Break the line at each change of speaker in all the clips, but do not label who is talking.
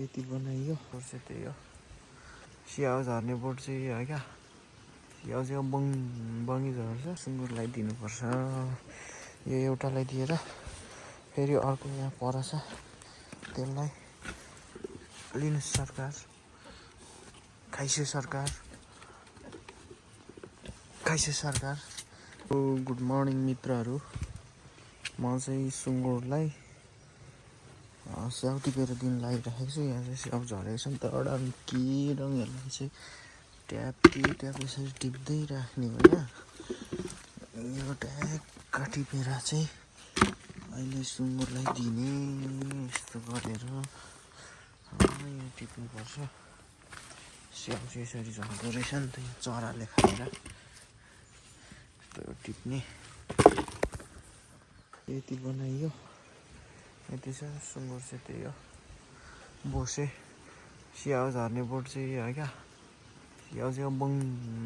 यति बनाइयो पर्छ त्यही हो स्याउ झर्ने बोट चाहिँ हो क्या स्याउ चाहिँ बङ्गी झर्छ सुँगुरलाई दिनुपर्छ यो एउटालाई दिएर फेरि अर्को यहाँ पर छ त्यसलाई लिनुहोस् सरकार खाइसे सरकार गुड मर्निङ मित्रहरू म चाहिँ सुँगुरलाई स्याउ टिपेर दिन लागिराखेको छु यहाँ चाहिँ स्याउ झरेको छ नि त अडाम्की रङहरूलाई चाहिँ ट्याप यसरी टिप्दै राख्ने हो यहाँ यो ट्याक्क टिपेर चाहिँ अहिले सुँगुरलाई दिने यस्तो गरेर यहाँ टिप्नुपर्छ स्याउ चाहिँ यसरी झर्दो रहेछ नि त यहाँ चराले खाएर टिप्ने यति बनाइयो यति छ सुँगुर चाहिँ त्यही हो बोसे स्याउ झर्ने बोट चाहिँ हो क्या स्याउ चाहिँ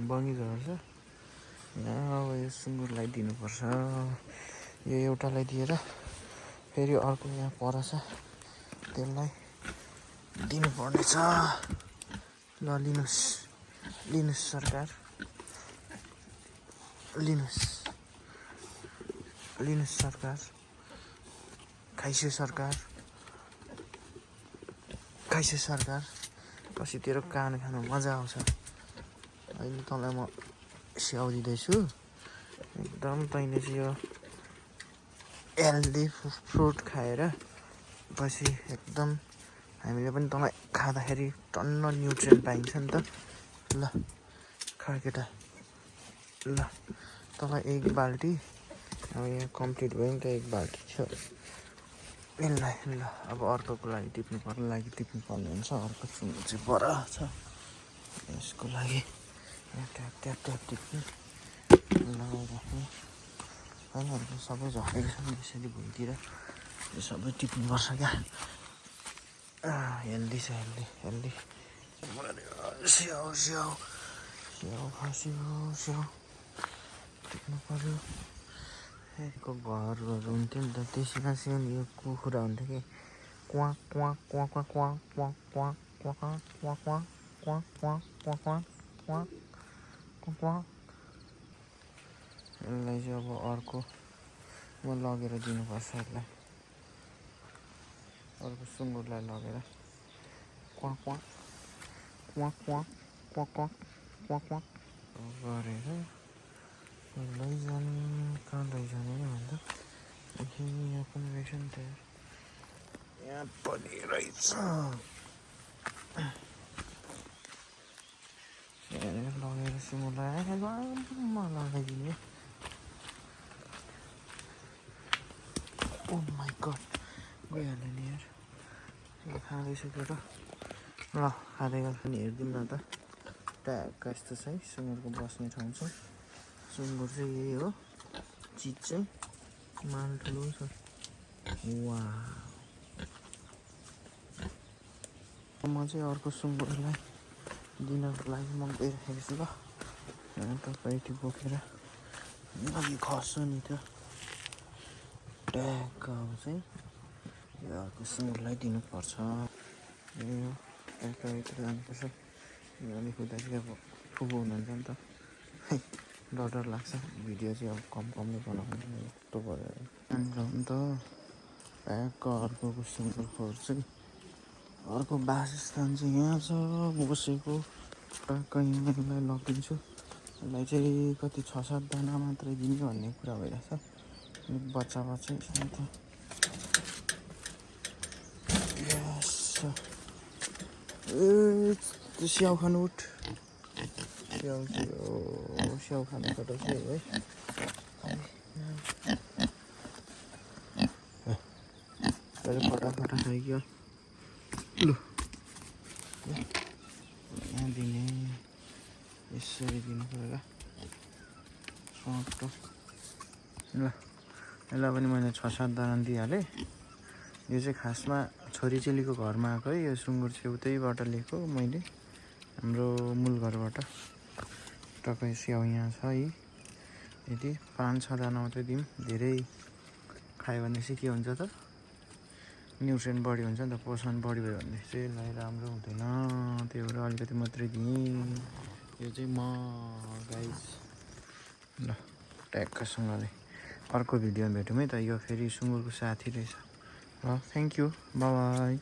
बङ्गी झर्छ यहाँ अब यो सुँगुरलाई दिनुपर्छ यो एउटालाई दिएर फेरि अर्को यहाँ पर छ त्यसलाई दिनुपर्नेछ ल लिनुहोस् सरकार लिनुहोस् सरकार खाइसे सरकार कसीतिर कान खानु मजा आउँछ अहिले तँलाई म स्याउ दिँदैछु एकदम तैँले चाहिँ यो हेल्दी फ्रुट खाएर पछि एकदम हामीले पनि तँलाई खाँदाखेरि टन्न न्युट्रिएन्ट पाइन्छ नि त ल खा केटा ल तँलाई एक बाल्टी अब यहाँ कम्प्लिट भयो नि त एक बाल्टी थियो यसलाई ल अब अर्कोको लागि टिप्नु पर्ने हुन्छ अर्को सुँगुर चाहिँ पर छ यसको लागि ट्याप टिप्ने लगाइराख्ने होइन सबै झरेको छ नि त्यसरी भुइँतिर यो सबै टिप्नुपर्छ क्या हेल्दी छ हेल्दी स्याउ खस्यो टिप्नु पर्यो को घरहरू हुन्थ्यो नि त त्यसमा चाहिँ यो कुखुरा हुन्थ्यो कि क्वाक यसलाई चाहिँ अब अर्को म लगेर दिनुपर्छ यसलाई अर्को सुँगुरलाई लगेर क्वाक गरेर लैजाने कहाँ लैजाने भन्दा यहाँ पनि रहेछ नि त यहाँ पनि रहेछ लगेर सुँगुरलाई लगाइदिने ओ माई गड गइहाल्यो नि यार खाँदैछु केटा ल खाँदै गर्दा पनि हेरिदिउँ न त ट्याक्क यस्तो छ है सुँगुरको बस्ने ठाउँ चाहिँ सुँगुर चाहिँ यही हो चिज चाहिँ माल ठुलो छ वा म चाहिँ अर्को सुँगुरलाई दिनको लागि म गइराखेको छु ल तपाईँटी बोकेर अघि खस्छु नि त्यो ट्याक्क अब चाहिँ यो अर्को सुँगुरलाई दिनुपर्छ यही हो ट्याक्क लानुपर्छ अलिक हुँदा चाहिँ अब ठुलो हुनुहुन्छ नि त डर लाग्छ भिडियो चाहिँ अब कमले बनाउनु यस्तो भयो अनि त ट्याक्क अर्को सुँगुर खोर चाहिँ अर्को वासस्थान चाहिँ यहाँ छ बसेको ट्याक्क यहाँलाई लगिदिन्छु यसलाई चाहिँ कति 6-7 दाना मात्रै दिने भन्ने कुरा भइरहेछ अलिक बच्चा शान्त स्याउ खानु उठ स्याउ खानु पर्छ है फटाफट खाइयो लु यहाँ दिने यसरी दिनु पर्यो ल यसलाई पनि मैले 6-7 दाना दिइहालेँ यो चाहिँ खासमा छोरी चेलीको घरमा आएको है यो सुँगुर चाहिँ उतैबाट लिएको मैले हाम्रो मूल घरबाट टक्कै स्याउ यहाँ छ है यदि 5-6 दाना मात्रै दिउँ धेरै खायो भने चाहिँ के हुन्छ त न्युट्रिएन्ट बढी हुन्छ नि त, पोषण बढी भयो भने चाहिँ यसलाई राम्रो हुँदैन, त्यही भएर अलिकति मात्रै दिएँ। यो चाहिँ म गाइस ल ट्याक्कसँगले अर्को भिडियोमा भेटौँ है त। यो फेरि सुँगुरको साथी रहेछ। ल थ्याङ्क यू, बाई बाई।